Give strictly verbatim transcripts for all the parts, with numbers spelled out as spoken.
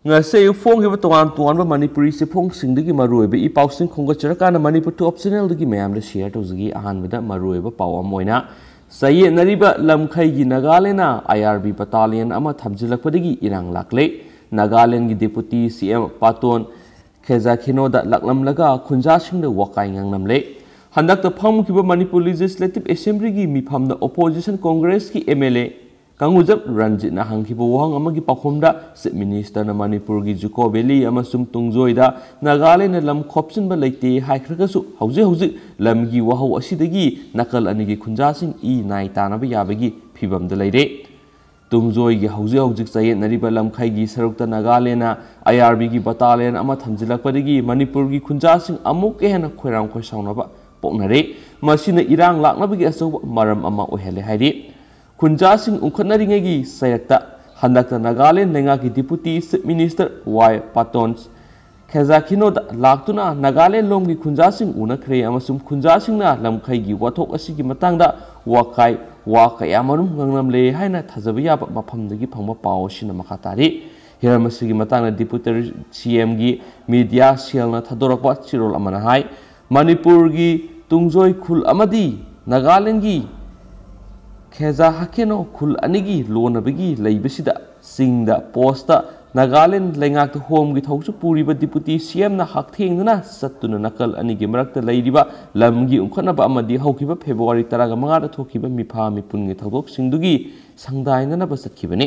ꯉꯁꯤ ꯑꯌꯨꯛ ꯐꯣꯡꯈꯤꯕ ꯇꯣꯉꯥꯟ ꯇꯣꯉꯥꯟꯕ ꯃꯅꯤꯄꯨꯔꯤ ꯆꯦꯐꯣꯡꯁꯤꯡꯗꯒꯤ ꯃꯔꯨꯑꯣꯏꯕ ꯏ ꯄꯥꯎꯁꯤꯡ ꯈꯣꯝꯒꯠꯆꯔꯀꯥꯟꯗ ꯃꯅꯤꯄꯨꯔ ꯇꯨ ꯑꯞ ꯆꯦꯅꯦꯜꯗꯒꯤ ꯃꯌꯥꯝꯗ ꯁꯤꯌꯔ ꯇꯧꯖꯒꯦ꯫ ꯑꯍꯥꯟꯕꯗ ꯃꯔꯨꯑꯣꯏꯕ ꯄꯥꯎ ꯑꯃ ꯑꯣꯏꯅ, ꯆꯌꯦꯠꯅꯔꯤꯕ ꯂꯝꯈꯩꯒꯤ ꯅꯥꯒꯥꯂꯦꯟꯅ ꯑꯥꯏ ꯑꯥꯔ ꯕꯤ ꯕꯇꯥꯂꯤꯌꯟ ꯑꯃ ꯊꯝꯖꯤꯜꯂꯛꯄꯗꯒꯤ ꯏꯔꯥꯡ ꯂꯥꯛꯂꯦ꯫ ꯅꯥꯒꯥꯂꯦꯟꯒꯤ ꯗꯦꯄꯨꯇꯤ ꯁꯤ ꯑꯦꯝ ꯄꯥꯇꯣꯟ ꯈꯦꯖꯥꯈꯤꯅꯣꯗ ꯂꯥꯛꯂꯝꯂꯒ ꯈꯨꯟꯖꯥꯁꯤꯡꯗ ꯋꯥꯀꯥꯏ ꯉꯥꯡꯂꯝꯂꯦ꯫ ꯍꯟꯗꯛꯇ ꯐꯝꯈꯤꯕ ꯃꯅꯤꯄꯨꯔ ꯂꯦꯖꯤꯁꯂꯦꯇꯤꯚ ꯑꯦꯁꯦꯝꯕ꯭ꯂꯤꯒꯤ ꯃꯤꯐꯝꯗ ꯑꯣꯄꯣꯖꯤꯁꯟ ꯀꯣꯡꯒ꯭ꯔꯦꯁꯀꯤ ꯑꯦꯝ ꯑꯦꯜ ꯑꯦ ꯀꯥꯡꯒꯨꯖꯞ ꯔꯟꯖꯤꯠꯅ ꯍꯪꯈꯤꯕ ꯋꯥꯍꯪ ꯑꯃꯒꯤ ꯄꯥꯎꯈꯨꯝꯗ, ꯆꯤꯐ ꯃꯤꯅꯤꯁꯇꯔꯅ ꯃꯅꯤꯄꯨꯔꯒꯤ ꯖꯨꯀꯣ ꯚꯦꯂꯤ ꯑꯃꯁꯨꯡ ꯇꯨꯡꯖꯣꯏꯗ ꯅꯥꯒꯥꯂꯦꯟꯅ ꯂꯝ ꯈꯣꯞꯆꯤꯟꯕ ꯂꯩꯇꯦ ꯍꯥꯏꯈ꯭ꯔꯒꯁꯨ, ꯍꯧꯖꯤꯛ ꯍꯧꯖꯤꯛ ꯂꯝꯒꯤ ꯋꯥꯍꯧ ꯑꯁꯤꯗꯒꯤ ꯅꯥꯀꯜ ꯑꯅꯤꯒꯤ ꯈꯨꯟꯖꯥꯁꯤꯡ ꯏ ꯅꯥꯏ ꯇꯥꯅꯕ ꯌꯥꯕꯒꯤ ꯐꯤꯕꯝꯗ ꯂꯩꯔꯦ꯫ ꯇꯨꯡꯖꯣꯏꯒꯤ ꯍꯧꯖꯤꯛ ꯍꯧꯖꯤꯛ ꯆꯌꯦꯠꯅꯔꯤꯕ ꯂꯝꯈꯩꯒꯤ ꯁꯔꯨꯛꯇ ꯅꯥꯒꯥꯂꯦꯟꯅ ꯑꯥꯏ ꯑꯥꯔ ꯕꯤꯒꯤ ꯕꯇꯥꯂꯤꯌꯟ ꯑꯃ ꯊꯝꯖꯤꯜꯂꯛꯄꯗꯒꯤ ꯃꯅꯤꯄꯨꯔꯒꯤ ꯈꯨꯟꯖꯥꯁꯤꯡ ꯑꯃꯨꯛꯀ ꯍꯦꯟꯅ ꯈꯣꯏꯔꯥꯡ ꯈꯣꯏꯁꯥꯎꯅꯕ ꯄꯣꯛꯅꯔꯦ꯫ ꯃꯁꯤꯅ ꯏꯔꯥꯡ ꯂꯥꯛꯅꯕꯒꯤ ꯑꯆꯧꯕ ꯃꯔꯝ ꯑꯃ ꯑꯣꯏꯍꯜꯂꯦ ꯍꯥꯏꯔꯤ꯫ ꯈꯨꯟꯖꯥꯁꯤꯡ ꯎꯪꯈꯠꯅꯔꯤꯉꯩꯒꯤ ꯆꯩꯔꯛꯇ ꯍꯟꯗꯛꯇ ꯅꯥꯒꯥꯂꯦꯟ ꯂꯩꯉꯥꯛꯀꯤ ꯗꯤꯄꯨꯇꯤ ꯆꯤꯐ ꯃꯤꯅꯤꯁꯇꯔ ꯋꯥꯏ ꯄꯥꯇꯣꯟ ꯈꯦꯖꯥꯈꯤꯅꯣꯗ ꯂꯥꯛꯇꯨꯅ ꯅꯥꯒꯥꯂꯦꯟ ꯂꯣꯝꯒꯤ ꯈꯨꯟꯖꯥꯁꯤꯡ ꯎꯅꯈ꯭ꯔꯦ ꯑꯃꯁꯨꯡ ꯈꯨꯟꯖꯥꯁꯤꯡꯅ ꯂꯝꯈꯩꯒꯤ ꯋꯥꯊꯣꯛ ꯑꯁꯤꯒꯤ ꯃꯇꯥꯡꯗ ꯋꯥꯀꯥꯏ ꯋꯥ ꯀꯌꯥ ꯃꯔꯨꯝ ꯉꯥꯡꯂꯝꯂꯦ ꯍꯥꯏꯅ ꯊꯥꯖꯕ ꯌꯥꯕ ꯃꯐꯝꯗꯒꯤ ꯐꯪꯕ ꯄꯥꯎ ꯑꯁꯤꯅ ꯃꯈꯥ ꯇꯥꯔꯤ꯫ ꯍꯤꯔꯝ ꯑꯁꯤꯒꯤ ꯃꯇꯥꯡꯗ ꯗꯤꯄꯨꯇꯤ ꯁꯤ ꯑꯦꯝꯒꯤ ꯃꯤꯗꯤꯌꯥ ꯁꯦꯜꯅ ꯊꯥꯗꯣꯔꯛꯄ ꯆꯦꯔꯣꯜ ꯑꯃꯅ ꯍꯥꯏ, ꯃꯅꯤꯄꯨꯔꯒꯤ ꯇꯨꯡꯖꯣꯏ ꯈꯨꯜ ꯑꯃꯗꯤ ꯅꯥꯒꯥꯂꯦꯟꯒꯤ ꯈꯦꯖꯥ ꯍꯥꯀꯦꯅꯣ ꯈꯨꯜ ꯑꯅꯤꯒꯤ ꯂꯣꯟꯅꯕꯒꯤ ꯂꯩꯕꯁꯤꯗ ꯆꯤꯡꯗ ꯄꯣꯁꯇ ꯅꯥꯒꯥꯂꯦꯟ ꯂꯩꯉꯥꯛꯇ ꯍꯣꯝꯒꯤ ꯊꯧꯁꯨ ꯄꯨꯔꯤꯕ ꯗꯤꯄꯨꯇꯤ ꯁꯤ ꯑꯦꯝꯅ ꯍꯛꯊꯦꯡꯅꯅ ꯆꯠꯇꯨꯅ ꯅꯥꯀꯜ ꯑꯅꯤꯒꯤ ꯃꯔꯛꯇ ꯂꯩꯔꯤꯕ ꯂꯝꯒꯤ ꯎꯪꯈꯠꯅꯕ ꯑꯃꯗꯤ ꯍꯧꯈꯤꯕ ꯐꯦꯕ꯭ꯔꯨꯋꯥꯔꯤ ꯇꯔꯥꯃꯉꯥꯗ ꯊꯣꯛꯈꯤꯕ ꯃꯤꯐꯥ ꯃꯤꯄꯨꯟꯒꯤ ꯊꯧꯗꯣꯛꯁꯤꯡꯗꯨꯒꯤ ꯁꯪꯗꯥꯏꯅꯅꯕ ꯆꯠꯈꯤꯕꯅꯤ꯫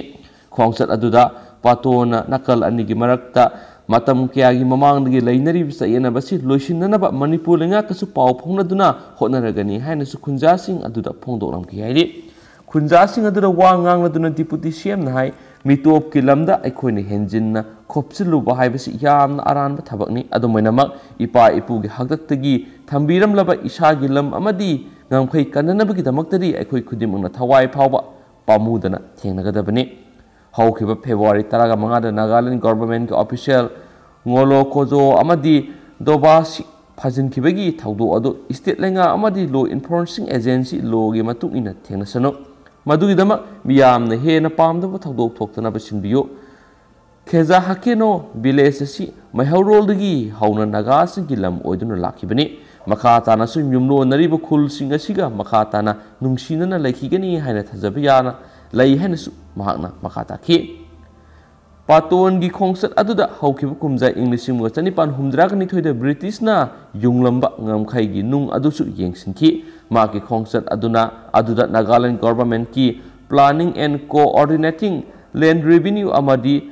ꯈꯣꯡꯆꯠ ꯑꯗꯨꯗ ꯄꯥꯇꯣꯅ ꯅꯥꯀꯜ ꯑꯅꯤꯒꯤ ꯃꯔꯛꯇ ꯃꯇꯝ ꯀꯌꯥꯒꯤ ꯃꯃꯥꯡꯗꯒꯤ ꯂꯩꯅꯔꯤꯕ ꯆꯌꯦꯠꯅꯕ ꯑꯁꯤ ꯂꯣꯏꯁꯤꯟꯅꯅꯕ ꯃꯅꯤꯄꯨꯔ ꯂꯩꯉꯥꯛꯀꯁꯨ ꯄꯥꯎ ꯐꯥꯎꯅꯗꯨꯅ ꯍꯣꯠꯅꯔꯒꯅꯤ ꯍꯥꯏꯅꯁꯨ ꯈꯨꯟꯖꯥꯁꯤꯡ ꯑꯗꯨꯗ ꯐꯣꯡꯗꯣꯛꯂꯝꯈꯤ ꯍꯥꯏꯔꯤ꯫ ꯈꯨꯟꯖꯥꯁꯤꯡ ꯑꯗꯨꯗ ꯋꯥ ꯉꯥꯡꯂꯗꯨꯅ ꯗꯤꯄꯨꯇꯤ ꯁꯤ ꯑꯦꯝꯅ ꯍꯥꯏ, ꯃꯤꯇꯣꯞꯀꯤ ꯂꯝꯗ ꯑꯩꯈꯣꯏꯅ ꯍꯦꯟꯖꯤꯟꯅ ꯈꯣꯞꯆꯤꯜꯂꯨꯕ ꯍꯥꯏꯕꯁꯤ ꯌꯥꯝꯅ ꯑꯔꯥꯟꯕ ꯊꯕꯛꯅꯤ꯫ ꯑꯗꯨꯝ ꯑꯣꯏꯅꯃꯛ, ꯏꯄꯥ ꯏꯄꯨꯒꯤ ꯍꯥꯛꯇꯛꯇꯒꯤ ꯊꯝꯕꯤꯔꯝꯂꯕ ꯏꯁꯥꯒꯤ ꯂꯝ ꯑꯃꯗꯤ ꯉꯝꯈꯩ ꯀꯟꯅꯅꯕꯒꯤꯗꯃꯛꯇꯗꯤ ꯑꯩꯈꯣꯏ ꯈꯨꯗꯤꯡꯃꯛꯅ ꯊꯋꯥꯏ ꯐꯥꯎꯕ ꯄꯥꯝꯃꯨꯗꯅ ꯊꯦꯡꯅꯒꯗꯕꯅꯤ꯫ ꯍꯧꯈꯤꯕ ꯐꯦꯕ꯭ꯔꯨꯋꯥꯔꯤ ꯇꯔꯥꯃꯉꯥꯗ ꯅꯥꯒꯥꯂꯦꯟ ꯒꯣꯚꯔꯟꯃꯦꯟꯠꯀꯤ ꯑꯣꯐꯤꯁꯤꯌꯦꯜ ꯉꯣꯂꯣ ꯀꯣꯖꯣ ꯑꯃꯗꯤ ꯗꯣꯕꯥꯁꯤ ꯐꯥꯖꯤꯟꯈꯤꯕꯒꯤ ꯊꯧꯗꯣꯛ ꯑꯗꯨ ꯁ꯭ꯇꯦꯠ ꯂꯩꯉꯥꯛ ꯑꯃꯗꯤ ꯂꯣ ꯏꯟꯐꯣꯔꯁꯤꯡ ꯑꯦꯖꯦꯟꯁꯤ ꯂꯣꯒꯤ ꯃꯇꯨꯡ ꯏꯟꯅ ꯊꯦꯡꯅꯁꯅꯨ꯫ ꯃꯗꯨꯒꯤꯗꯃꯛ ꯃꯤꯌꯥꯝꯅ ꯍꯦꯟꯅ ꯄꯥꯝꯗꯕ ꯊꯧꯗꯣꯛ ꯊꯣꯛꯇꯅꯕ ꯁꯤꯟꯕꯤꯌꯨ꯫ ꯈꯦꯖꯥ ꯍꯀꯦꯅꯣ ꯚꯤꯂꯦꯖ ꯑꯁꯤ ꯃꯩꯍꯧꯔꯣꯜꯗꯒꯤ ꯍꯧꯅ ꯅꯥꯒꯥꯁꯤꯡꯒꯤ ꯂꯝ ꯑꯣꯏꯗꯨꯅ ꯂꯥꯛꯈꯤꯕꯅꯤ꯫ ꯃꯈꯥ ꯇꯥꯅꯁꯨ ꯌꯨꯝꯂꯣꯟꯅꯔꯤꯕ ꯈꯨꯜꯁꯤꯡ ꯑꯁꯤꯒ ꯃꯈꯥ ꯇꯥꯅ ꯅꯨꯡꯁꯤꯅꯅ ꯂꯩꯈꯤꯒꯅꯤ ꯍꯥꯏꯅ ꯊꯥꯖꯕ ꯌꯥꯅ ꯂꯩ ꯍꯥꯏꯅꯁꯨ ꯃꯍꯥꯛꯅ ꯃꯈꯥ ꯇꯥꯈꯤ꯫ ꯄꯥꯇꯣꯟꯒꯤ ꯈꯣꯡꯆꯠ ꯑꯗꯨꯗ ꯍꯧꯈꯤꯕ ꯀꯨꯝꯖꯥ ꯏꯪ ꯂꯤꯁꯤꯡ ꯑꯃꯒ ꯆꯅꯤꯄꯥꯟ ꯍꯨꯝꯗ꯭ꯔꯥꯒ ꯅꯤꯊꯣꯏꯗ ꯕ꯭ꯔꯤꯇꯤꯁꯅ ꯌꯨꯡꯂꯝꯕ ꯉꯝꯈꯩꯒꯤ ꯅꯨꯡ ꯑꯗꯨꯁꯨ ꯌꯦꯡꯁꯤꯟꯈꯤ꯫ ꯃꯍꯥꯛꯀꯤ ꯈꯣꯡꯆꯠ ꯑꯗꯨꯅ ꯑꯗꯨꯗ Nagaland ꯒꯣꯚꯔꯟꯃꯦꯟꯠꯀꯤ Planning and Coordinating, Land Revenue ꯑꯃꯗꯤ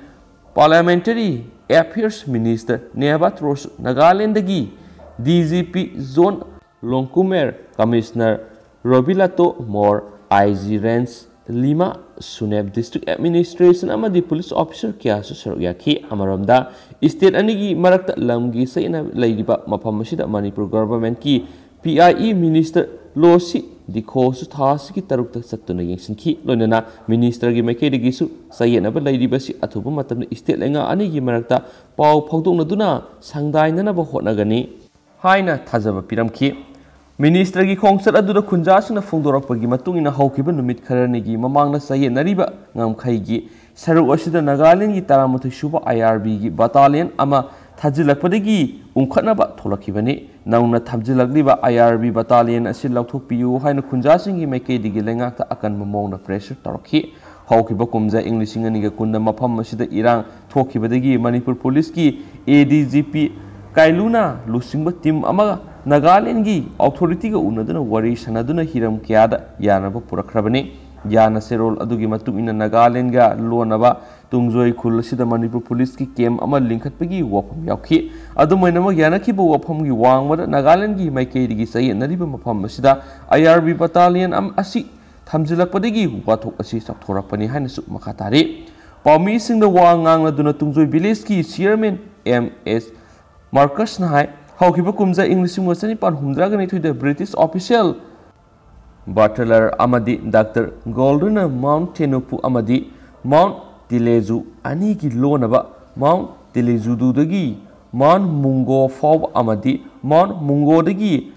Parliamentary Affairs Minister ꯅꯦꯕꯥꯇ꯭ꯔꯣꯁ ꯅꯥꯒꯥꯂꯦꯟꯗꯒꯤ D G P John Longkumer, commissioner Robilato Mor, I G range Lima, ꯁꯨꯅꯦꯞ ꯗꯤꯁꯇ꯭ꯔꯤꯛ ꯑꯦꯗꯃꯤꯅꯤꯁꯇ꯭ꯔꯦꯁꯟ ꯑꯃꯗꯤ ꯄꯨꯂꯤꯁ ꯑꯣꯐꯤꯁꯔ ꯀꯌꯥꯁꯨ ꯁꯔꯨꯛ ꯌꯥꯈꯤ꯫ ꯑꯃꯔꯣꯝꯗ, ꯏꯁꯇꯦꯠ ꯑꯅꯤꯒꯤ ꯃꯔꯛꯇ ꯂꯝꯒꯤ ꯆꯌꯦꯠꯅ ꯂꯩꯔꯤꯕ ꯃꯐꯝ ꯑꯁꯤꯗ ꯃꯅꯤꯄꯨꯔ ꯒꯣꯚꯔꯟꯃꯦꯟꯠꯀꯤ P I E minister Losii ꯗꯤꯈꯣꯁꯨ ꯊꯥ ꯑꯁꯤꯒꯤ ꯇꯔꯨꯛꯇ ꯆꯠꯇꯨꯅ ꯌꯦꯡꯁꯤꯟꯈꯤ꯫ ꯂꯣꯏꯅꯅ ꯃꯤꯅꯤꯁꯇꯔꯒꯤ ꯃꯥꯏꯀꯩꯗꯒꯤꯁꯨ ꯆꯌꯦꯠꯅꯕ ꯂꯩꯔꯤꯕꯁꯤ ꯑꯊꯨꯕ ꯃꯇꯝꯗ ꯏꯁꯇꯦꯠ ꯂꯩꯉꯥꯛ ꯑꯅꯤꯒꯤ ꯃꯔꯛꯇ ꯄꯥꯎ ꯐꯥꯎꯗꯣꯛꯅꯗꯨꯅ ꯁꯪꯗꯥꯏꯅꯅꯕ ꯍꯣꯠꯅꯒꯅꯤ ꯍꯥꯏꯅ ꯊꯥꯖꯕ ꯄꯤꯔꯝꯈꯤ꯫ ꯃꯤꯅꯤꯁꯇꯔꯒꯤ ꯈꯣꯡꯆꯠ ꯑꯗꯨꯗ ꯈꯨꯟꯖꯥꯁꯤꯡꯅ ꯐꯣꯡꯗꯣꯔꯛꯄꯒꯤ ꯃꯇꯨꯡ ꯏꯟꯅ, ꯍꯧꯈꯤꯕ ꯅꯨꯃꯤꯠ ꯈꯔꯅꯤꯒꯤ ꯃꯃꯥꯡꯗ ꯆꯌꯦꯠꯅꯔꯤꯕ ꯉꯝꯈꯩꯒꯤ ꯁꯔꯨꯛ ꯑꯁꯤꯗ ꯅꯥꯒꯥꯂꯦꯟꯒꯤ ꯇꯔꯥꯃꯥꯊꯣꯏ ꯁꯨꯕ ꯑꯥꯏ ꯑꯥꯔ ꯕꯤꯒꯤ ꯕꯇꯥꯂꯤꯌꯟ ꯑꯃ ꯊꯥꯖꯤꯜꯂꯛꯄꯗꯒꯤ ꯎꯪꯈꯠꯅꯕ ꯊꯣꯛꯂꯛꯈꯤꯕꯅꯤ꯫ ꯅꯧꯅ ꯊꯥꯖꯤꯜꯂꯛꯂꯤꯕ ꯑꯥꯏ ꯑꯥꯔ ꯕꯤ ꯕꯇꯥꯂꯤꯌꯟ ꯑꯁꯤ ꯂꯧꯊꯣꯛꯄꯤꯌꯨ ꯍꯥꯏꯅ ꯈꯨꯟꯖꯥꯁꯤꯡꯒꯤ ꯃꯥꯏꯀꯩꯗꯒꯤ ꯂꯩꯉꯥꯛꯇ ꯑꯀꯟꯕ ꯃꯑꯣꯡꯗ ꯄ꯭ꯔꯦꯁꯔ ꯇꯧꯔꯛꯈꯤ꯫ ꯍꯧꯈꯤꯕ ꯀꯨꯝꯖꯥ ꯏꯪ ꯂꯤꯁꯤꯡ ꯑꯅꯤꯒ ꯀꯨꯟꯗ ꯃꯐꯝ ꯑꯁꯤꯗ ꯏꯔꯥꯡ ꯊꯣꯛꯈꯤꯕꯗꯒꯤ ꯃꯅꯤꯄꯨꯔ ꯄꯨꯂꯤꯁꯀꯤ ꯑꯦ ꯗꯤ ꯖꯤ ꯄꯤ ꯀꯥꯏꯂꯨꯅ ꯂꯨꯆꯤꯡꯕ ꯇꯤꯝ ꯑꯃꯒ ꯅꯥꯒꯥꯂꯦꯟꯒꯤ ꯑꯣꯊꯣꯔꯤꯇꯤꯒ ꯎꯅꯗꯨꯅ ꯋꯥꯔꯤ ꯁꯥꯟꯅꯗꯨꯅ ꯍꯤꯔꯝ ꯀꯌꯥꯗ ꯌꯥꯅꯕ ꯄꯨꯔꯛꯈ꯭ꯔꯕꯅꯤ꯫ ꯌꯥꯅ ꯆꯦꯔꯣꯜ ꯑꯗꯨꯒꯤ ꯃꯇꯨꯡ ꯏꯟꯅ ꯅꯥꯒꯥꯂꯦꯟꯒ ꯂꯣꯟꯅꯕ ꯇꯨꯡꯖꯣꯏ ꯈꯨꯜ ꯑꯁꯤꯗ ꯃꯅꯤꯄꯨꯔ ꯄꯨꯂꯤꯁꯀꯤ ꯀꯦꯝ ꯑꯃ ꯂꯤꯡꯈꯠꯄꯒꯤ ꯋꯥꯐꯝ ꯌꯥꯎꯈꯤ꯫ ꯑꯗꯨꯝ ꯑꯣꯏꯅꯃꯛ, ꯌꯥꯅꯈꯤꯕ ꯋꯥꯐꯝꯒꯤ ꯋꯥꯡꯃꯗ ꯅꯥꯒꯥꯂꯦꯟꯒꯤ ꯃꯥꯏꯀꯩꯗꯒꯤ ꯆꯌꯦꯠꯅꯔꯤꯕ ꯃꯐꯝ ꯑꯁꯤꯗ ꯑꯥꯏ ꯑꯥꯔ ꯕꯤ ꯕꯇꯥꯂꯤꯌꯟ ꯑꯃ ꯑꯁꯤ ꯊꯝꯖꯤꯜꯂꯛꯄꯗꯒꯤ ꯋꯥꯊꯣꯛ ꯑꯁꯤ ꯆꯥꯎꯊꯣꯔꯛꯄꯅꯤ ꯍꯥꯏꯅꯁꯨ ꯃꯈꯥ ꯇꯥꯔꯤ꯫ ꯄꯥꯎꯃꯤꯁꯤꯡꯗ ꯋꯥ ꯉꯥꯡꯂꯗꯨꯅ ꯇꯨꯡꯖꯣꯏ ꯚꯤꯂꯦꯖꯀꯤ ꯆꯤꯌꯔꯃꯦꯟ ꯑꯦꯝ ꯑꯦꯁ ꯃꯥꯔꯀꯁꯅ ꯍꯥꯏ, ꯍꯧꯈꯤꯕ ꯀꯨꯝꯖꯥ ꯏꯪ ꯂꯤꯁꯤꯡ ꯑꯃ ꯆꯅꯤꯄꯥꯟ ꯍꯨꯝꯗ꯭ꯔꯥꯒ ꯅꯤꯊꯣꯏꯗ ꯕ꯭ꯔꯤꯇꯤꯁ ꯑꯣꯐꯤꯁꯤꯌꯦꯜ ꯕꯇꯂꯔ ꯑꯃꯗꯤ ꯗꯥꯛꯇꯔ ꯒꯣꯜꯗꯅ ꯃꯥꯎꯟꯠ ꯇꯦꯅꯨꯄꯨ ꯑꯃꯗꯤ ꯃꯥꯎꯟꯠ ꯇꯤꯂꯦꯖꯨ ꯑꯅꯤꯒꯤ ꯂꯣꯟꯅꯕ ꯃꯥꯎꯟꯠ ꯇꯤꯂꯦꯖꯨꯗꯨꯗꯒꯤ ꯃꯥꯎꯟꯠ ꯃꯨꯡꯒꯣ ꯐꯥꯎꯕ ꯑꯃꯗꯤ ꯃꯥꯎꯟꯠ ꯃꯨꯡꯒꯣꯗꯒꯤ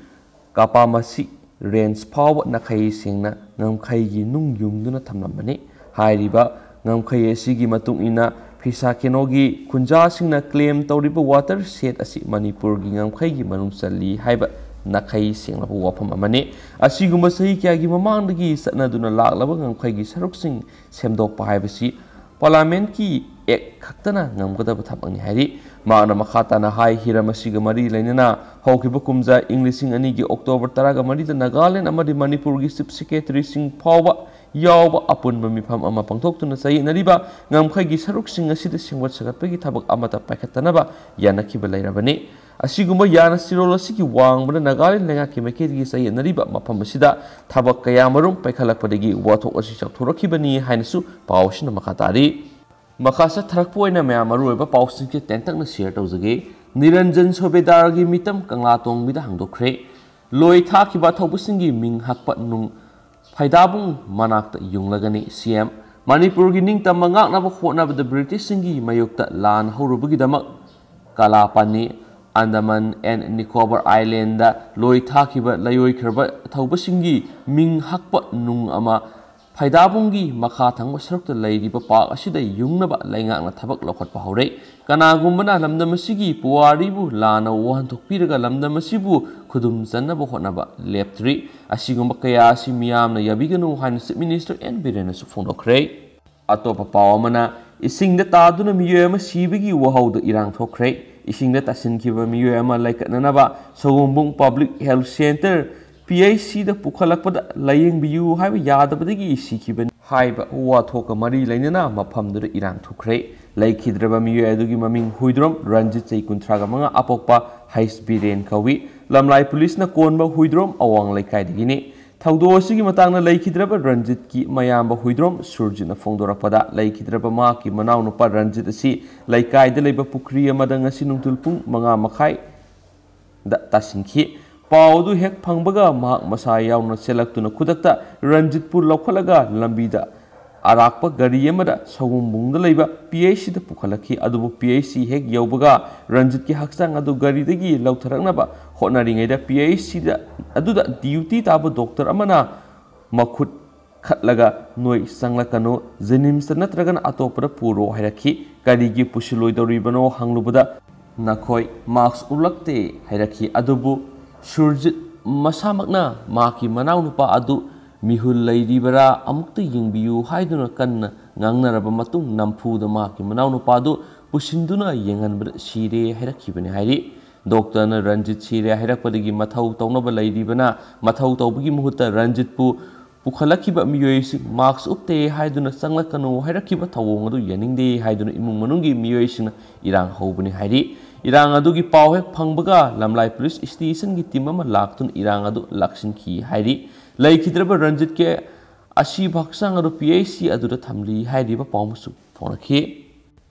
ꯀꯥꯄꯥꯃꯁꯤ ꯔꯦꯟꯖ ꯐꯥꯎꯕ ꯅꯥꯈꯩ ꯁꯦꯡꯅ ꯉꯝꯈꯩꯒꯤ ꯅꯨꯡ ꯌꯨꯡꯗꯨꯅ ꯊꯝꯂꯝꯕꯅꯤ꯫ ꯍꯥꯏꯔꯤꯕ ꯉꯝꯈꯩ ꯑꯁꯤꯒꯤ ꯃꯇꯨꯡ ꯏꯟꯅ ꯐꯤꯁꯥ ꯀꯦꯅꯣꯒꯤ ꯈꯨꯟꯖꯥꯁꯤꯡꯅ ꯀ꯭ꯂꯦꯝ ꯇꯧꯔꯤꯕ ꯋꯥꯇꯔ ꯁꯦꯠ ꯑꯁꯤ ꯃꯅꯤꯄꯨꯔꯒꯤ ꯉꯝꯈꯩꯒꯤ ꯃꯅꯨꯡ ꯆꯜꯂꯤ ꯍꯥꯏꯕ ꯅꯥꯈꯩ ꯁꯦꯡꯂꯕ ꯋꯥꯐꯝ ꯑꯃꯅꯤ꯫ ꯑꯁꯤꯒꯨꯝꯕ ꯆꯍꯤ ꯀꯌꯥꯒꯤ ꯃꯃꯥꯡꯗꯒꯤ ꯆꯠꯅꯗꯨꯅ ꯂꯥꯛꯂꯕ ꯉꯝꯈꯩꯒꯤ ꯁꯔꯨꯛꯁꯤꯡ ꯁꯦꯝꯗꯣꯛꯄ ꯍꯥꯏꯕꯁꯤ ꯄꯥꯔꯂꯤꯌꯥꯃꯦꯟꯠꯀꯤ ꯑꯦꯛ ꯈꯛꯇꯅ ꯉꯝꯒꯗꯕ ꯊꯕꯛꯅꯤ ꯍꯥꯏꯔꯤ꯫ ꯃꯍꯥꯛꯅ ꯃꯈꯥ ꯇꯥꯅ ꯍꯥꯏ, ꯍꯤꯔꯝ ꯑꯁꯤꯒ ꯃꯔꯤ ꯂꯩꯅꯅ ꯍꯧꯈꯤꯕ ꯀꯨꯝꯖꯥ ꯏꯪ ꯂꯤꯁꯤꯡ ꯑꯅꯤꯒꯤ ꯑꯣꯛꯇꯣꯕꯔ ꯇꯔꯥꯒ ꯃꯔꯤꯗ ꯅꯥꯒꯥꯂꯦꯟ ꯑꯃꯗꯤ ꯃꯅꯤꯄꯨꯔꯒꯤ ꯆꯤꯐ ꯁꯦꯀ꯭ꯔꯦꯇꯔꯤꯁꯤꯡ ꯐꯥꯎꯕ ꯌꯥꯎꯕ ꯑꯄꯨꯟꯕ ꯃꯤꯐꯝ ꯑꯃ ꯄꯥꯡꯊꯣꯛꯇꯨꯅ ꯆꯌꯦꯠꯅꯔꯤꯕ ꯉꯝꯈꯩꯒꯤ ꯁꯔꯨꯛꯁꯤꯡ ꯑꯁꯤꯗ ꯁꯦꯝꯒꯠ ꯁꯥꯒꯠꯄꯒꯤ ꯊꯕꯛ ꯑꯃꯠꯇ ꯄꯥꯏꯈꯠꯇꯅꯕ ꯌꯥꯅꯈꯤꯕ ꯂꯩꯔꯕꯅꯤ꯫ ꯑꯁꯤꯒꯨꯝꯕ ꯌꯥꯅ ꯆꯤꯔꯣꯜ ꯑꯁꯤꯒꯤ ꯋꯥꯡꯃꯗ ꯅꯥꯒꯥꯂꯦꯟ ꯂꯩꯉꯥꯛꯀꯤ ꯃꯥꯏꯀꯩꯗꯒꯤ ꯆꯌꯦꯠꯅꯔꯤꯕ ꯃꯐꯝ ꯑꯁꯤꯗ ꯊꯕꯛ ꯀꯌꯥ ꯃꯔꯨꯝ ꯄꯥꯏꯈꯠꯂꯛꯄꯗꯒꯤ ꯋꯥꯊꯣꯛ ꯑꯁꯤ ꯆꯥꯎꯊꯣꯔꯛꯈꯤꯕꯅꯤ ꯍꯥꯏꯅꯁꯨ ꯄꯥꯎ ꯑꯁꯤꯅ ꯃꯈꯥ ꯇꯥꯔꯤ꯫ ꯃꯈꯥ ꯆꯠꯊꯔꯛꯄ ꯑꯣꯏꯅ ꯃꯌꯥꯝ ꯃꯔꯨꯑꯣꯏꯕ ꯄꯥꯎꯁꯤꯡꯁꯦ ꯇꯦꯟꯇꯛꯅ ꯁꯤꯌꯔ ꯇꯧꯖꯒꯦ꯫ ꯅꯤꯔꯟꯖꯟ ꯁꯣꯕꯦꯗꯥꯔꯒꯤ ꯃꯤꯇꯝ ꯀꯪꯂꯥ ꯇꯣꯡꯕꯤꯗ ꯍꯥꯡꯗꯣꯛꯈ꯭ꯔꯦ꯫ ꯂꯣꯏ ꯊꯥꯈꯤꯕ ꯑꯊꯧꯕꯁꯤꯡꯒꯤ ꯃꯤꯡ ꯍꯛꯄ ꯅꯨꯡ ꯐꯩꯗꯥꯕꯨꯡ ꯃꯅꯥꯛꯇ ꯌꯨꯡꯂꯒꯅꯤ꯫ ꯁꯤ ꯑꯦꯝ꯫ ꯃꯅꯤꯄꯨꯔꯒꯤ ꯅꯤꯡꯇꯝꯕ ꯉꯥꯛꯅꯕ ꯍꯣꯠꯅꯕꯗ ꯕ꯭ꯔꯤꯇꯤꯁꯁꯤꯡꯒꯤ ꯃꯥꯌꯣꯛꯇ ꯂꯥꯟ ꯍꯧꯔꯨꯕꯒꯤꯗꯃꯛ ꯀꯂꯥꯄꯥꯅꯤ, ꯑꯟꯗꯃꯥꯟ ꯑꯦꯟ ꯅꯤꯀꯣꯕꯔ ꯑꯥꯏꯂꯦꯟꯗ ꯂꯣꯏ ꯊꯥꯈꯤꯕ ꯂꯩꯑꯣꯏꯈ꯭ꯔꯕ ꯑꯊꯧꯕꯁꯤꯡꯒꯤ ꯃꯤꯡ ꯍꯛꯄ ꯅꯨꯡ ꯑꯃ ꯐꯩꯗꯥꯕꯨꯡꯒꯤ ꯃꯈꯥ ꯊꯪꯕ ꯁꯔꯨꯛꯇ ꯂꯩꯔꯤꯕ ꯄꯥꯛ ꯑꯁꯤꯗ ꯌꯨꯡꯅꯕ ꯂꯩꯉꯥꯛꯅ ꯊꯕꯛ ꯂꯧꯈꯠꯄ ꯍꯧꯔꯦ꯫ ꯀꯅꯥꯒꯨꯝꯕꯅ ꯂꯝꯗꯝ ꯑꯁꯤꯒꯤ ꯄꯨꯋꯥꯔꯤꯕꯨ ꯂꯥꯟꯅ ꯋꯥꯍꯟꯊꯣꯛ ꯄꯤꯔꯒ ꯂꯝꯗꯝ ꯑꯁꯤꯕꯨ ꯈꯨꯗꯨꯝ ꯆꯟꯅꯕ ꯍꯣꯠꯅꯕ ꯂꯦꯞꯇ꯭ꯔꯤ꯫ ꯑꯁꯤꯒꯨꯝꯕ ꯀꯌꯥ ꯑꯁꯤ ꯃꯤꯌꯥꯝꯅ ꯌꯥꯕꯤꯒꯅꯨ ꯍꯥꯏꯅ ꯆꯤꯐ ꯃꯤꯅꯤꯁꯇꯔ ꯑꯦꯟ ꯕꯤꯔꯦꯟꯅꯁꯨ ꯐꯣꯡꯗꯣꯛꯈ꯭ꯔꯦ꯫ ꯑꯇꯣꯞꯄ ꯄꯥꯎ ꯑꯃꯅ, ꯏꯁꯤꯡꯗ ꯇꯥꯗꯨꯅ ꯃꯤꯑꯣꯏ ꯑꯃ ꯁꯤꯕꯒꯤ ꯋꯥꯍꯧꯗ ꯏꯔꯥꯡ ꯊꯣꯛꯈ꯭ꯔꯦ꯫ ꯏꯁꯤꯡꯗ ꯇꯥꯁꯤꯟꯈꯤꯕ ꯃꯤꯑꯣꯏ ꯑꯃ ꯂꯩꯈꯠꯅꯅꯕ ꯁꯒꯣꯝꯕꯨꯡ public health centre, P H ꯁꯤꯗ ꯄꯨꯈꯠꯂꯛꯄꯗ ꯂꯥꯌꯦꯡꯕꯤꯌꯨ ꯍꯥꯏꯕ ꯌꯥꯗꯕꯗꯒꯤ ꯁꯤꯈꯤꯕꯅꯤ ꯍꯥꯏꯕ ꯋꯥꯊꯣꯛꯀ ꯃꯔꯤ ꯂꯩꯅꯅ ꯃꯐꯝꯗꯨꯗ ꯏꯔꯥꯡ ꯊꯣꯛꯈ꯭ꯔꯦ꯫ ꯂꯩꯈꯤꯗ꯭ꯔꯕ ꯃꯤꯑꯣꯏ ꯑꯗꯨꯒꯤ ꯃꯃꯤꯡ ꯍꯨꯏꯗ꯭ꯔꯣꯝ ꯔꯟꯖꯤꯠ, ꯆꯍꯤ ꯀꯨꯟꯊ꯭ꯔꯥꯒ ꯃꯉꯥ, ꯑꯄꯣꯛꯄ ꯍꯩꯁ ꯕꯤꯔꯦꯟ ꯀꯧꯏ꯫ ꯂꯝꯂꯥꯏ ꯄꯨꯂꯤꯁꯅ ꯀꯣꯟꯕ ꯍꯨꯏꯗ꯭ꯔꯣꯝ ꯑꯋꯥꯡ ꯂꯩꯀꯥꯏꯗꯒꯤꯅꯤ꯫ ꯊꯧꯗꯣꯛ ꯑꯁꯤꯒꯤ ꯃꯇꯥꯡꯗ ꯂꯩꯈꯤꯗ꯭ꯔꯕ ꯔꯟꯖꯤꯠꯀꯤ ꯃꯌꯥꯝꯕ ꯍꯨꯏꯗ꯭ꯔꯣꯝ ꯁꯨꯔꯖꯤꯠꯅ ꯐꯣꯡꯗꯣꯔꯛꯄꯗ, ꯂꯩꯈꯤꯗ꯭ꯔꯕ ꯃꯍꯥꯛꯀꯤ ꯃꯅꯥꯎꯅꯨꯄꯥ ꯔꯟꯖꯤꯠ ꯑꯁꯤ ꯂꯩꯀꯥꯏꯗ ꯂꯩꯕ ꯄꯨꯈ꯭ꯔꯤ ꯑꯃꯗ ꯉꯁꯤ ꯅꯨꯡꯊꯤꯜ ꯄꯨꯡ ꯃꯉꯥ ꯃꯈꯥꯏꯗ ꯇꯥꯁꯤꯟꯈꯤ꯫ ꯄꯥꯎ ꯑꯗꯨ ꯍꯦꯛ ꯐꯪꯕꯒ ꯃꯍꯥꯛ ꯃꯁꯥ ꯌꯥꯎꯅ ꯆꯦꯜꯂꯛꯇꯨꯅ ꯈꯨꯗꯛꯇ ꯔꯟꯖꯤꯠꯄꯨ ꯂꯧꯈꯠꯂꯒ ꯂꯝꯕꯤꯗ ꯑꯔꯥꯛꯄ ꯒꯥꯔꯤ ꯑꯃꯗ ꯁꯒꯣꯝꯕꯨꯡꯗ ꯂꯩꯕ ꯄꯤ ꯑꯩꯆ ꯁꯤꯗ ꯄꯨꯈꯠꯂꯛꯈꯤ꯫ ꯑꯗꯨꯕꯨ ꯄꯤ ꯑꯩꯆ ꯁꯤ ꯍꯦꯛ ꯌꯧꯕꯒ ꯔꯟꯖꯤꯠꯀꯤ ꯍꯛꯆꯥꯡ ꯑꯗꯨ ꯒꯥꯔꯤꯗꯒꯤ ꯂꯧꯊꯔꯛꯅꯕ ꯍꯣꯠꯅꯔꯤꯉꯩꯗ ꯄꯤ ꯑꯩꯆ ꯁꯤꯗ ꯑꯗꯨꯗ ꯗ꯭ꯌꯨꯇꯤ ꯇꯥꯕ ꯗꯣꯛꯇꯔ ꯑꯃꯅ ꯃꯈꯨꯠ ꯈꯠꯂꯒ "ꯅꯣꯏ ꯆꯪꯂꯛꯀꯅꯨ, ꯖꯦꯅꯤꯝꯁꯇ ꯅꯠꯇ꯭ꯔꯒꯅ ꯑꯇꯣꯞꯄꯗ ꯄꯨꯔꯣ" ꯍꯥꯏꯔꯛꯈꯤ꯫ ꯀꯔꯤꯒꯤ ꯄꯨꯁꯤꯜꯂꯣꯏꯗꯧꯔꯤꯕꯅꯣ ꯍꯪꯂꯨꯕꯗ, ꯅꯈꯣꯏ ꯃꯥꯛꯁ ꯎꯞꯂꯛꯇꯦ ꯍꯥꯏꯔꯛꯈꯤ꯫ ꯑꯗꯨꯕꯨ ꯁꯨꯔꯖꯤꯠ ꯃꯁꯥꯃꯛꯅ ꯃꯍꯥꯛꯀꯤ ꯃꯅꯥꯎꯅꯨꯄꯥ ꯑꯗꯨ ꯃꯤꯍꯨꯜ ꯂꯩꯔꯤꯕꯔꯥ ꯑꯃꯨꯛꯇ ꯌꯦꯡꯕꯤꯌꯨ ꯍꯥꯏꯗꯨꯅ ꯀꯟꯅ ꯉꯥꯡꯅꯔꯕ ꯃꯇꯨꯡ, ꯅꯝꯐꯨꯗ ꯃꯍꯥꯛꯀꯤ ꯃꯅꯥꯎꯅꯨꯄꯥꯗꯨ ꯄꯨꯁꯤꯟꯗꯨꯅ ꯌꯦꯡꯍꯟꯕꯗ ꯁꯤꯔꯦ ꯍꯥꯏꯔꯛꯈꯤꯕꯅꯤ ꯍꯥꯏꯔꯤ꯫ ꯗꯣꯛꯇꯔꯅ ꯔꯟꯖꯤꯠ ꯁꯤꯔꯦ ꯍꯥꯏꯔꯛꯄꯗꯒꯤ ꯃꯊꯧ ꯇꯧꯅꯕ ꯂꯩꯔꯤꯕꯅ ꯃꯊꯧ ꯇꯧꯕꯒꯤ ꯃꯍꯨꯠꯇ ꯔꯟꯖꯤꯠꯄꯨ ꯄꯨꯈꯠꯂꯛꯈꯤꯕ ꯃꯤꯑꯣꯏꯁꯤꯡ ꯃꯥꯛꯁ ꯎꯞꯇꯦ ꯍꯥꯏꯗꯨꯅ ꯆꯪꯂꯛꯀꯅꯨ ꯍꯥꯏꯔꯛꯈꯤꯕ ꯊꯧꯑꯣꯡ ꯑꯗꯨ ꯌꯥꯅꯤꯡꯗꯦ ꯍꯥꯏꯗꯨꯅ ꯏꯃꯨꯡ ꯃꯅꯨꯡꯒꯤ ꯃꯤꯑꯣꯏꯁꯤꯡꯅ ꯏꯔꯥꯡ ꯍꯧꯕꯅꯤ ꯍꯥꯏꯔꯤ꯫ ꯏꯔꯥꯡ ꯑꯗꯨꯒꯤ ꯄꯥꯎ ꯍꯦꯛ ꯐꯪꯕꯒ ꯂꯝꯂꯥꯏ ꯄꯨꯂꯤꯁ ꯁ꯭ꯇꯦꯁꯟꯒꯤ ꯇꯤꯝ ꯑꯃ ꯂꯥꯛꯇꯨꯅ ꯏꯔꯥꯡ ꯑꯗꯨ ꯂꯥꯛꯁꯤꯟꯈꯤ ꯍꯥꯏꯔꯤ꯫ ꯂꯩꯈꯤꯗ꯭ꯔꯕ ꯔꯟꯖꯤꯠꯀꯤ ꯑꯁꯤꯕ ꯍꯛꯆꯥꯡ ꯑꯗꯨ ꯄꯤ ꯑꯩꯆ ꯁꯤ ꯑꯗꯨꯗ ꯊꯝꯂꯤ ꯍꯥꯏꯔꯤꯕ ꯄꯥꯎ ꯑꯃꯁꯨ ꯐꯣꯡꯂꯛꯈꯤ꯫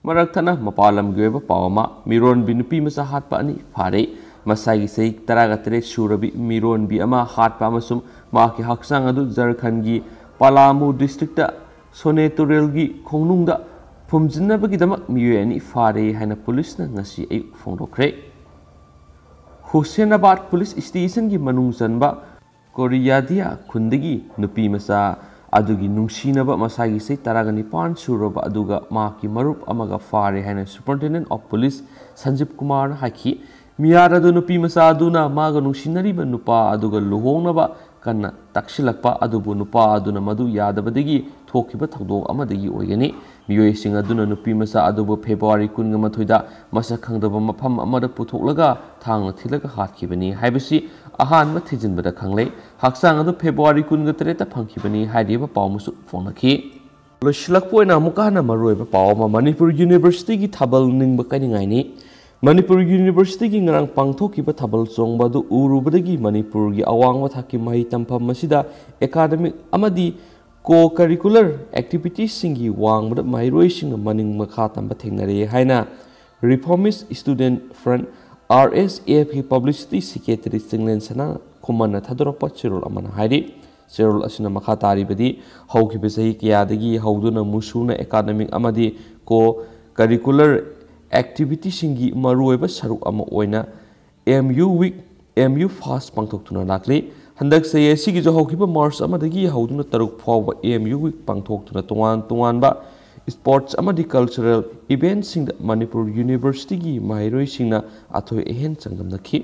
ꯃꯔꯛ ꯊꯠꯅ ꯃꯄꯥꯟ ꯂꯝꯒꯤ ꯑꯣꯏꯕ ꯄꯥꯎ ꯑꯃ, ꯃꯤꯔꯣꯟꯕꯤ ꯅꯨꯄꯤ ꯃꯆꯥ ꯍꯥꯠꯄ ꯑꯅꯤ ꯐꯥꯔꯦ꯫ ꯃꯁꯥꯒꯤ ꯆꯍꯤ ꯇꯔꯥꯒ ꯇꯔꯦꯠ ꯁꯨꯔꯕꯤ ꯃꯤꯔꯣꯟꯕꯤ ꯑꯃ ꯍꯥꯠꯄ ꯑꯃꯁꯨꯡ ꯃꯍꯥꯛꯀꯤ ꯍꯛꯆꯥꯡ ꯑꯗꯨ ꯖꯔꯈꯟꯒꯤ ꯄꯂꯥꯃꯨ ꯗꯤꯁꯇ꯭ꯔꯤꯛꯇ ꯁꯣꯅꯦ ꯇꯨꯔꯦꯜꯒꯤ ꯈꯣꯡꯅꯨꯡꯗ ꯐꯨꯝꯖꯤꯟꯅꯕꯒꯤꯗꯃꯛ ꯃꯤꯑꯣꯏ ꯑꯅꯤ ꯐꯥꯔꯦ ꯍꯥꯏꯅ ꯄꯨꯂꯤꯁꯅ ꯉꯁꯤ ꯑꯌꯨꯛ ꯐꯣꯡꯗꯣꯛꯈ꯭ꯔꯦ꯫ ꯍꯨꯁꯦꯅꯥꯕꯥꯗ ꯄꯨꯂꯤꯁ ꯁ꯭ꯇꯦꯁꯟꯒꯤ ꯃꯅꯨꯡ ꯆꯟꯕ ꯀꯣꯔꯤꯌꯥꯗꯤꯌꯥ ꯈꯨꯟꯗꯒꯤ ꯅꯨꯄꯤ ꯃꯆꯥ ꯑꯗꯨꯒꯤ ꯅꯨꯡꯁꯤꯅꯕ ꯃꯁꯥꯒꯤ ꯆꯍꯤ ꯇꯔꯥꯒ ꯅꯤꯄꯥꯟ ꯁꯨꯔꯕ ꯑꯗꯨꯒ ꯃꯍꯥꯛꯀꯤ ꯃꯔꯨꯞ ꯑꯃꯒ ꯐꯥꯔꯦ ꯍꯥꯏꯅ Superintendent of Police ꯁꯟꯖꯤꯕ ꯀꯨꯃꯥꯔꯅ ꯍꯥꯏꯈꯤ꯫ ꯃꯤꯌꯥꯔ ꯑꯗꯨ ꯅꯨꯄꯤ ꯃꯆꯥ ꯑꯗꯨꯅ ꯃꯥꯒ ꯅꯨꯡꯁꯤꯅꯔꯤꯕ ꯅꯨꯄꯥ ꯑꯗꯨꯒ ꯂꯨꯍꯣꯡꯅꯕ ꯀꯟꯅ ꯇꯛꯁꯤꯜꯂꯛꯄ ꯑꯗꯨꯕꯨ ꯅꯨꯄꯥ ꯑꯗꯨꯅ ꯃꯗꯨ ꯌꯥꯗꯕꯗꯒꯤ ꯊꯣꯛꯈꯤꯕ ꯊꯧꯗꯣꯛ ꯑꯃꯗꯒꯤ ꯑꯣꯏꯒꯅꯤ꯫ ꯃꯤꯑꯣꯏꯁꯤꯡ ꯑꯗꯨꯅ ꯅꯨꯄꯤ ꯃꯆꯥ ꯑꯗꯨꯕꯨ ꯐꯦꯕ꯭ꯔꯨꯋꯥꯔꯤ ꯀꯨꯟꯒ ꯃꯥꯊꯣꯏꯗ ꯃꯁꯛ ꯈꯪꯗꯕ ꯃꯐꯝ ꯑꯃꯗ ꯄꯨꯊꯣꯛꯂꯒ ꯊꯥꯡꯅ ꯊꯤꯜꯂꯒ ꯍꯥꯠꯈꯤꯕꯅꯤ ꯍꯥꯏꯕꯁꯤ ꯑꯍꯥꯟꯕ ꯊꯤꯖꯤꯟꯕꯗ ꯈꯪꯂꯦ꯫ ꯍꯛꯆꯥꯡ ꯑꯗꯨ ꯐꯦꯕ꯭ꯔꯨꯋꯥꯔꯤ ꯀꯨꯟꯒ ꯇꯔꯦꯠꯇ ꯐꯪꯈꯤꯕꯅꯤ ꯍꯥꯏꯔꯤꯕ ꯄꯥꯎ ꯑꯃꯁꯨ ꯐꯣꯡꯂꯛꯈꯤ꯫ ꯂꯣꯏꯁꯤꯜꯂꯛꯄ ꯑꯣꯏꯅ ꯑꯃꯨꯛꯀ ꯍꯟꯅ ꯃꯔꯨꯑꯣꯏꯕ ꯄꯥꯎ ꯑꯃ, ꯃꯅꯤꯄꯨꯔ ꯌꯨꯅꯤꯚꯔꯁꯤꯇꯤꯒꯤ ꯊꯥꯕꯜ ꯅꯤꯡꯕ ꯀꯥꯏꯅꯤꯡꯉꯥꯏꯅꯤ꯫ ꯃꯅꯤꯄꯨꯔ ꯌꯨꯅꯤꯚꯔꯁꯤꯇꯤꯒꯤ ꯉꯔꯥꯡ ꯄꯥꯡꯊꯣꯛꯈꯤꯕ ꯊꯥꯕꯜ ꯆꯣꯡꯕ ꯑꯗꯨ ꯎꯔꯨꯕꯗꯒꯤ ꯃꯅꯤꯄꯨꯔꯒꯤ ꯑꯋꯥꯡꯕ ꯊꯥꯛꯀꯤ ꯃꯍꯩ ꯇꯝꯐꯝ ꯑꯁꯤꯗ academic ꯑꯃꯗꯤ co-curricular activitiesꯁꯤꯡꯒꯤ ꯋꯥꯡꯃꯗ ꯃꯍꯩꯔꯣꯏꯁꯤꯡꯅ ꯃꯅꯤꯡ ꯃꯈꯥ ꯇꯝꯕ ꯊꯦꯡꯅꯔꯦ ꯍꯥꯏꯅ Reformist Student Front, R S F ꯀꯤ publicity secretary ꯆꯤꯡꯂꯦꯟ ꯁꯅꯥ ꯈꯨꯃꯟꯅ ꯊꯥꯗꯣꯔꯛꯄ ꯆꯦꯔꯣꯜ ꯑꯃꯅ ꯍꯥꯏꯔꯤ꯫ ꯆꯦꯔꯣꯜ ꯑꯁꯤꯅ ꯃꯈꯥ ꯇꯥꯔꯤꯕꯗꯤ, ꯍꯧꯈꯤꯕ ꯆꯍꯤ ꯀꯌꯥꯗꯒꯤ ꯍꯧꯗꯨꯅ ꯃꯨꯁꯨꯅ academic ꯑꯃꯗꯤ co-curricular activitiesꯁꯤꯡꯒꯤ ꯃꯔꯨꯑꯣꯏꯕ ꯁꯔꯨꯛ ꯑꯃ ꯑꯣꯏꯅ M U Week, M U Fast ꯄꯥꯡꯊꯣꯛꯇꯨꯅ ꯂꯥꯛꯂꯤ꯫ ꯍꯟꯗꯛ ꯆꯍꯤ ꯑꯁꯤꯒꯤꯁꯨ ꯍꯧꯈꯤꯕ ꯃꯥꯔꯆ ꯑꯃꯗꯒꯤ ꯍꯧꯗꯨꯅ ꯇꯔꯨꯛ ꯐꯥꯎꯕ M U Week ꯄꯥꯡꯊꯣꯛꯇꯨꯅ ꯇꯣꯉꯥꯟ ꯇꯣꯉꯥꯟꯕ ꯁ꯭ꯄꯣꯔꯠꯁ ꯑꯃꯗꯤ ꯀꯜꯆꯔꯦꯜ ꯏꯚꯦꯟꯠꯁꯤꯡꯗ ꯃꯅꯤꯄꯨꯔ ꯌꯨꯅꯤꯚꯔꯁꯤꯇꯤꯒꯤ ꯃꯍꯩꯔꯣꯏꯁꯤꯡꯅ ꯑꯊꯣꯏ ꯑꯍꯦꯟ ꯆꯥꯡꯗꯝꯅꯈꯤ꯫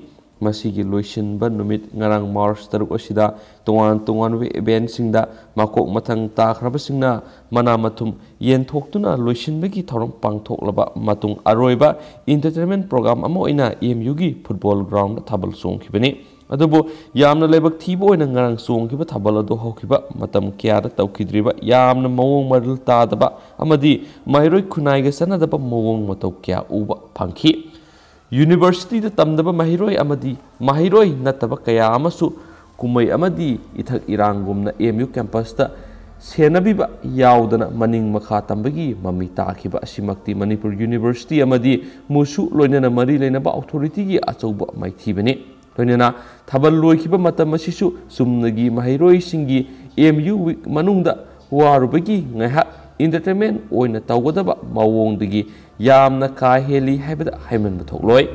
ꯃꯁꯤꯒꯤ ꯂꯣꯏꯁꯤꯟꯕ ꯅꯨꯃꯤꯠ ꯉꯔꯥꯡ ꯃꯥꯔꯆ ꯇꯔꯨꯛ ꯑꯁꯤꯗ ꯇꯣꯉꯥꯟ ꯇꯣꯉꯥꯟꯕ ꯏꯚꯦꯟꯠꯁꯤꯡꯗ ꯃꯀꯣꯛ ꯃꯊꯪ ꯇꯥꯈ꯭ꯔꯕꯁꯤꯡꯅ ꯃꯅꯥ ꯃꯊꯨꯝ ꯌꯦꯟꯊꯣꯛꯇꯨꯅ ꯂꯣꯏꯁꯤꯟꯕꯒꯤ ꯊꯧꯔꯝ ꯄꯥꯡꯊꯣꯛꯂꯕ ꯃꯇꯨꯡ ꯑꯔꯣꯏꯕ ꯏꯟꯇꯔꯇꯦꯟꯃꯦꯟꯠ ꯄ꯭ꯔꯣꯒ꯭ꯔꯥꯝ ꯑꯃ ꯑꯣꯏꯅ ꯑꯦꯝ ꯌꯨꯒꯤ ꯐꯨꯠꯕꯣꯜ ꯒ꯭ꯔꯥꯎꯟꯗ ꯊꯥꯕꯜ ꯆꯣꯡꯈꯤꯕꯅꯤ꯫ ꯑꯗꯨꯕꯨ ꯌꯥꯝꯅ ꯂꯥꯏꯕꯛ ꯊꯤꯕ ꯑꯣꯏꯅ ꯉꯔꯥꯡ ꯆꯣꯡꯈꯤꯕ ꯊꯥꯕꯜ ꯑꯗꯨ ꯍꯧꯈꯤꯕ ꯃꯇꯝ ꯀꯌꯥꯗ ꯇꯧꯈꯤꯗ꯭ꯔꯤꯕ ꯌꯥꯝꯅ ꯃꯑꯣꯡ ꯃꯔꯤꯜ ꯇꯥꯗꯕ ꯑꯃꯗꯤ ꯃꯍꯩꯔꯣꯏ ꯈꯨꯟꯅꯥꯏꯒ ꯆꯥꯟꯅꯗꯕ ꯃꯑꯣꯡ ꯃꯇꯧ ꯀꯌꯥ ꯎꯕ ꯐꯪꯈꯤ꯫ ꯌꯨꯅꯤꯚꯔꯁꯤꯇꯤꯗ ꯇꯝꯗꯕ ꯃꯍꯩꯔꯣꯏ ꯑꯃꯗꯤ ꯃꯍꯩꯔꯣꯏ ꯅꯠꯇꯕ ꯀꯌꯥ ꯑꯃꯁꯨ ꯀꯨꯝꯍꯩ ꯑꯃꯗꯤ ꯏꯊꯛ ꯏꯔꯥꯡꯒꯨꯝꯅ ꯑꯦꯝ ꯌꯨ ꯀꯦꯝꯄꯁꯇ ꯁꯦꯟꯅꯕꯤꯕ ꯌꯥꯎꯗꯅ ꯃꯅꯤꯡ ꯃꯈꯥ ꯇꯝꯕꯒꯤ ꯃꯃꯤ ꯇꯥꯈꯤꯕ ꯑꯁꯤꯃꯛꯇꯤ ꯃꯅꯤꯄꯨꯔ ꯌꯨꯅꯤꯚꯔꯁꯤꯇꯤ ꯑꯃꯗꯤ ꯃꯨꯁꯨ ꯂꯣꯏꯅꯅ ꯃꯔꯤ ꯂꯩꯅꯕ ꯑꯣꯊꯣꯔꯤꯇꯤꯒꯤ ꯑꯆꯧꯕ ꯃꯥꯏꯊꯤꯕꯅꯤ꯫ ꯂꯣꯏꯅꯅ ꯊꯥꯕꯜ ꯂꯣꯏꯈꯤꯕ ꯃꯇꯝ ꯑꯁꯤꯁꯨ ꯆꯨꯝꯅꯒꯤ ꯃꯍꯩꯔꯣꯏꯁꯤꯡꯒꯤ ꯑꯦꯝ ꯌꯨ ꯋꯤꯛ ꯃꯅꯨꯡꯗ ꯋꯥꯔꯨꯕꯒꯤ ꯉꯥꯏꯍꯥꯛ ꯏꯟꯇꯔꯇꯦꯟꯃꯦꯟ ꯑꯣꯏꯅ ꯇꯧꯒꯗꯕ ꯃꯑꯣꯡꯗꯒꯤ ꯌꯥꯝꯅ ꯀꯥ ꯍꯦꯜꯂꯤ ꯍꯥꯏꯕꯗ ꯍꯥꯏꯃꯟꯕ ꯊꯣꯛꯂꯣꯏ꯫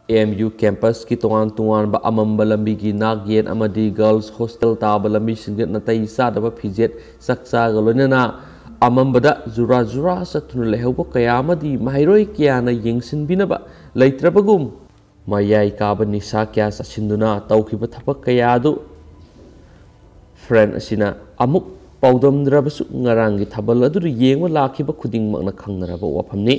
ꯑꯦꯝ ꯌꯨ ꯀꯦꯝꯄꯁꯀꯤ ꯇꯣꯉꯥꯟ ꯇꯣꯉꯥꯟꯕ ꯑꯃꯝꯕ ꯂꯝꯕꯤꯒꯤ ꯅꯥꯛꯌꯦꯠ ꯑꯃꯗꯤ ꯒꯔꯜꯁ ꯍꯣꯁꯇꯦꯜ ꯇꯥꯕ ꯂꯝꯕꯤꯁꯤꯡꯗ ꯅꯥꯇꯩ ꯆꯥꯗꯕ ꯐꯤꯖꯦꯠ ꯆꯥꯛꯆꯥꯒ ꯂꯣꯏꯅꯅ ꯑꯃꯝꯕꯗ ꯖꯨꯔꯥ ꯖꯨꯔꯥ ꯆꯠꯇꯨꯅ ꯂꯩꯍꯧꯕ ꯀꯌꯥ ꯑꯃꯗꯤ ꯃꯍꯩꯔꯣꯏ ꯀꯌꯥꯅ ꯌꯦꯡꯁꯤꯟꯕꯤꯅꯕ ꯂꯩꯇ꯭ꯔꯕꯒꯨꯝ ꯃꯌꯥꯏ ꯀꯥꯕ ꯅꯤꯁꯥ ꯀꯌꯥ ꯆꯥꯁꯤꯟꯗꯨꯅ ꯇꯧꯈꯤꯕ ꯊꯕꯛ ꯀꯌꯥ ꯑꯗꯨ ꯐ꯭ꯔꯦꯟ ꯑꯁꯤꯅ ꯑꯃꯨꯛ ꯄꯥꯎꯗꯝꯗ꯭ꯔꯕꯁꯨ ꯉꯔꯥꯡꯒꯤ ꯊꯥꯕꯜ ꯑꯗꯨꯗ ꯌꯦꯡꯕ ꯂꯥꯛꯈꯤꯕ ꯈꯨꯗꯤꯡꯃꯛꯅ ꯈꯪꯅꯔꯕ ꯋꯥꯐꯝꯅꯤ꯫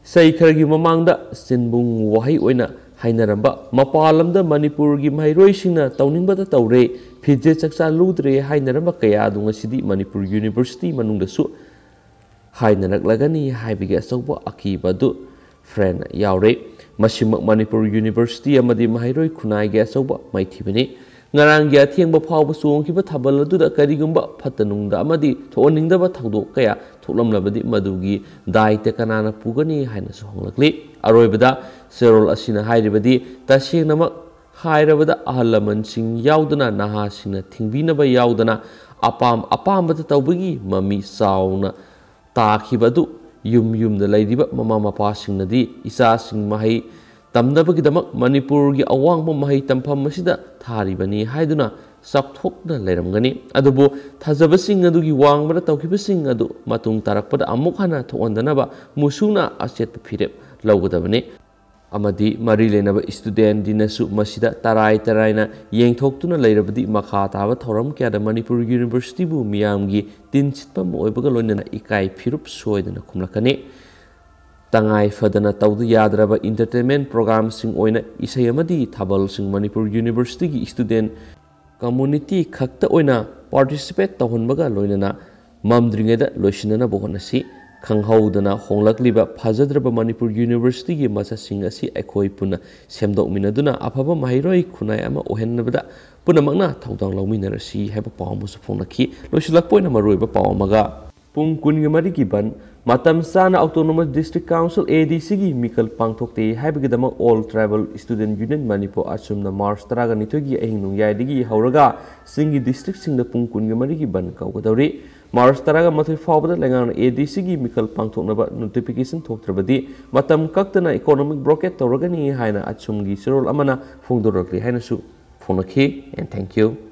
ꯆꯍꯤ ꯈꯔꯒꯤ ꯃꯃꯥꯡꯗ ꯆꯤꯟꯕꯨꯡ ꯋꯥꯍꯩ ꯑꯣꯏꯅ ꯍꯥꯏꯅꯔꯝꯕ "ꯃꯄꯥꯟ ꯂꯝꯗ ꯃꯅꯤꯄꯨꯔꯒꯤ ꯃꯍꯩꯔꯣꯏꯁꯤꯡꯅ ꯇꯧꯅꯤꯡꯕꯗ ꯇꯧꯔꯦ, ꯐꯤꯖꯦꯠ ꯆꯥꯛꯆꯥ ꯂꯨꯗ꯭ꯔꯦ" ꯍꯥꯏꯅꯔꯝꯕ ꯀꯌꯥ ꯑꯗꯨ ꯉꯁꯤꯗꯤ ꯃꯅꯤꯄꯨꯔ ꯌꯨꯅꯤꯚꯔꯁꯤꯇꯤ ꯃꯅꯨꯡꯗꯁꯨ ꯍꯥꯏꯅꯔꯛꯂꯒꯅꯤ ꯍꯥꯏꯕꯒꯤ ꯑꯆꯧꯕ ꯑꯀꯤꯕ ꯑꯗꯨ ꯐ꯭ꯔꯦꯟ ꯌꯥꯎꯔꯦ꯫ ꯃꯁꯤꯃꯛ ꯃꯅꯤꯄꯨꯔ ꯌꯨꯅꯤꯚꯔꯁꯤꯇꯤ ꯑꯃꯗꯤ ꯃꯍꯩꯔꯣꯏ ꯈꯨꯟꯅꯥꯏꯒꯤ ꯑꯆꯧꯕ ꯃꯥꯏꯊꯤꯕꯅꯤ꯫ ꯉꯔꯥꯡꯒꯤ ꯑꯊꯦꯡꯕ ꯐꯥꯎꯕ ꯆꯣꯡꯈꯤꯕ ꯊꯥꯕꯜ ꯑꯗꯨꯗ ꯀꯔꯤꯒꯨꯝꯕ ꯐꯠꯇ ꯅꯨꯡꯗ ꯑꯃꯗꯤ ꯊꯣꯛꯍꯟꯅꯤꯡꯗꯕ ꯊꯧꯗꯣꯛ ꯀꯌꯥ ꯊꯣꯛꯂꯝꯂꯕꯗꯤ ꯃꯗꯨꯒꯤ ꯗꯥꯏꯇ ꯀꯅꯥꯅ ꯄꯨꯒꯅꯤ ꯍꯥꯏꯅꯁꯨ ꯍꯪꯂꯛꯂꯤ꯫ ꯑꯔꯣꯏꯕꯗ ꯆꯦꯔꯣꯜ ꯑꯁꯤꯅ ꯍꯥꯏꯔꯤꯕꯗꯤ ꯇꯁꯦꯡꯅꯃꯛ ꯍꯥꯏꯔꯕꯗ ꯑꯍꯜ ꯂꯃꯟꯁꯤꯡ ꯌꯥꯎꯗꯅ ꯅꯍꯥꯁꯤꯡꯅ ꯊꯤꯡꯕꯤꯅꯕ ꯌꯥꯎꯗꯅ ꯑꯄꯥꯝ ꯑꯄꯥꯝꯕꯗ ꯇꯧꯕꯒꯤ ꯃꯃꯤ ꯆꯥꯎꯅ ꯇꯥꯈꯤꯕ ꯑꯗꯨ ꯌꯨꯝ ꯌꯨꯝꯗ ꯂꯩꯔꯤꯕ ꯃꯃꯥ ꯃꯄꯥꯁꯤꯡꯅꯗꯤ ꯏꯆꯥꯁꯤꯡ ꯃꯍꯩ ꯇꯝꯅꯕꯒꯤꯗꯃꯛ ꯃꯅꯤꯄꯨꯔꯒꯤ ꯑꯋꯥꯡꯕ ꯃꯍꯩ ꯇꯝꯐꯝ ꯑꯁꯤꯗ ꯊꯥꯔꯤꯕꯅꯤ ꯍꯥꯏꯗꯨꯅ ꯆꯥꯎꯊꯣꯛꯅ ꯂꯩꯔꯝꯒꯅꯤ꯫ ꯑꯗꯨꯕꯨ ꯊꯥꯖꯕꯁꯤꯡ ꯑꯗꯨꯒꯤ ꯋꯥꯡꯃꯗ ꯇꯧꯈꯤꯕꯁꯤꯡ ꯑꯗꯨ ꯃꯇꯨꯡ ꯇꯥꯔꯛꯄꯗ ꯑꯃꯨꯛ ꯍꯟꯅ ꯊꯣꯛꯍꯟꯗꯅꯕ ꯃꯨꯁꯨꯅ ꯑꯆꯦꯠꯄ ꯐꯤꯔꯦꯞ ꯂꯧꯒꯗꯕꯅꯤ꯫ ꯑꯃꯗꯤ ꯃꯔꯤ ꯂꯩꯅꯕ ꯏꯁꯇꯨꯗꯦꯟꯗꯤꯅꯁꯨ ꯃꯁꯤꯗ ꯇꯔꯥꯏ ꯇꯔꯥꯏꯅ ꯌꯦꯡꯊꯣꯛꯇꯨꯅ ꯂꯩꯔꯕꯗꯤ ꯃꯈꯥ ꯇꯥꯕ ꯊꯧꯔꯝ ꯀꯌꯥꯗ ꯃꯅꯤꯄꯨꯔ ꯌꯨꯅꯤꯚꯔꯁꯤꯇꯤꯕꯨ ꯃꯤꯌꯥꯝꯒꯤ ꯇꯤꯟꯁꯤꯠꯐꯝ ꯑꯣꯏꯕꯒ ꯂꯣꯏꯅꯅ ꯏꯀꯥꯏ ꯐꯤꯔꯨꯞ ꯁꯣꯏꯗꯅ ꯈꯨꯝꯂꯛꯀꯅꯤ꯫ ꯇꯉꯥꯏ ꯐꯗꯅ ꯇꯧꯗ ꯌꯥꯗ꯭ꯔꯕ ꯏꯟꯇꯔꯇꯦꯟꯃꯦꯟ ꯄ꯭ꯔꯣꯒ꯭ꯔꯥꯝꯁꯤꯡ ꯑꯣꯏꯅ ꯏꯁꯩ ꯑꯃꯗꯤ ꯊꯥꯕꯜꯁꯤꯡ ꯃꯅꯤꯄꯨꯔ ꯌꯨꯅꯤꯚꯔꯁꯤꯇꯤꯒꯤ ꯏꯁꯇꯨꯗꯦꯟ ꯀꯝꯃꯨꯅꯤꯇꯤ ꯈꯛꯇ ꯑꯣꯏꯅ ꯄꯥꯔꯇꯤꯁꯤꯄꯦꯠ ꯇꯧꯍꯟꯕꯒ ꯂꯣꯏꯅꯅ ꯃꯝꯗ꯭ꯔꯤꯉꯩꯗ ꯂꯣꯏꯁꯤꯟꯅꯅꯕ ꯍꯣꯠꯅꯁꯤ꯫ ꯈꯪꯍꯧꯗꯅ ꯍꯣꯡꯂꯛꯂꯤꯕ ꯐꯖꯗ꯭ꯔꯕ ꯃꯅꯤꯄꯨꯔ ꯌꯨꯅꯤꯚꯔꯁꯤꯇꯤꯒꯤ ꯃꯁꯛꯁꯤꯡ ꯑꯁꯤ ꯑꯩꯈꯣꯏ ꯄꯨꯟꯅ ꯁꯦꯝꯗꯣꯛꯃꯤꯟꯅꯗꯨꯅ ꯑꯐꯕ ꯃꯍꯩꯔꯣꯏ ꯈꯨꯟꯅꯥꯏ ꯑꯃ ꯑꯣꯏꯍꯟꯅꯕꯗ ꯄꯨꯝꯅꯃꯛꯅ ꯊꯧꯗꯥꯡ ꯂꯧꯃꯤꯟꯅꯔꯁꯤ ꯍꯥꯏꯕ ꯄꯥꯎ ꯑꯃꯁꯨ ꯐꯣꯡꯂꯛꯈꯤ꯫ ꯂꯣꯏꯁꯤꯜꯂꯛꯄ ꯑꯣꯏꯅ ꯃꯔꯨꯑꯣꯏꯕ ꯄꯥꯎ ꯑꯃꯒ, ꯄꯨꯡ ꯀꯨꯟꯒ ꯃꯔꯤꯒꯤ ꯕꯟ꯫ ꯃꯇꯝ ꯆꯥꯅ Autonomous District Council, ADCꯒꯤ ꯃꯤꯈꯜ ꯄꯥꯡꯊꯣꯛꯇꯦ ꯍꯥꯏꯕꯒꯤꯗꯃꯛ All Tribal Student Union Manipur ꯑꯁꯨꯝꯅ ꯃꯥꯔꯆ ꯇꯔꯥꯒ ꯅꯤꯊꯣꯏꯒꯤ ꯑꯍꯤꯡ ꯅꯣꯡꯌꯥꯏꯗꯒꯤ ꯍꯧꯔꯒ ꯆꯤꯡꯒꯤ ꯗꯤꯁꯇ꯭ꯔꯤꯛꯁꯤꯡꯗ ꯄꯨꯡ ꯀꯨꯟꯒ ꯃꯔꯤꯒꯤ ꯕꯟ ꯀꯧꯒꯗꯧꯔꯤ꯫ ꯃꯥꯔꯆ ꯇꯔꯥꯒ ꯃꯥꯊꯣꯏ ꯐꯥꯎꯕꯗ ꯂꯩꯉꯥꯛꯅ ADCꯒꯤ ꯃꯤꯈꯜ ꯄꯥꯡꯊꯣꯛꯅꯕ ꯅꯣꯇꯤꯐꯤꯀꯦꯁꯟ ꯊꯣꯛꯇ꯭ꯔꯕꯗꯤ ꯃꯇꯝ ꯀꯛꯇꯅ ꯏꯀꯣꯅꯣꯃꯤꯛ ꯕ꯭ꯂꯣꯀꯦꯠ ꯇꯧꯔꯒꯅꯤ ꯍꯥꯏꯅ ꯑꯁꯨꯝꯒꯤ ꯆꯦꯔꯣꯜ ꯑꯃꯅ ꯐꯣꯡꯗꯣꯔꯛꯂꯤ ꯍꯥꯏꯅꯁꯨ ꯐꯣꯡꯂꯛꯈꯤ꯫ And thank you.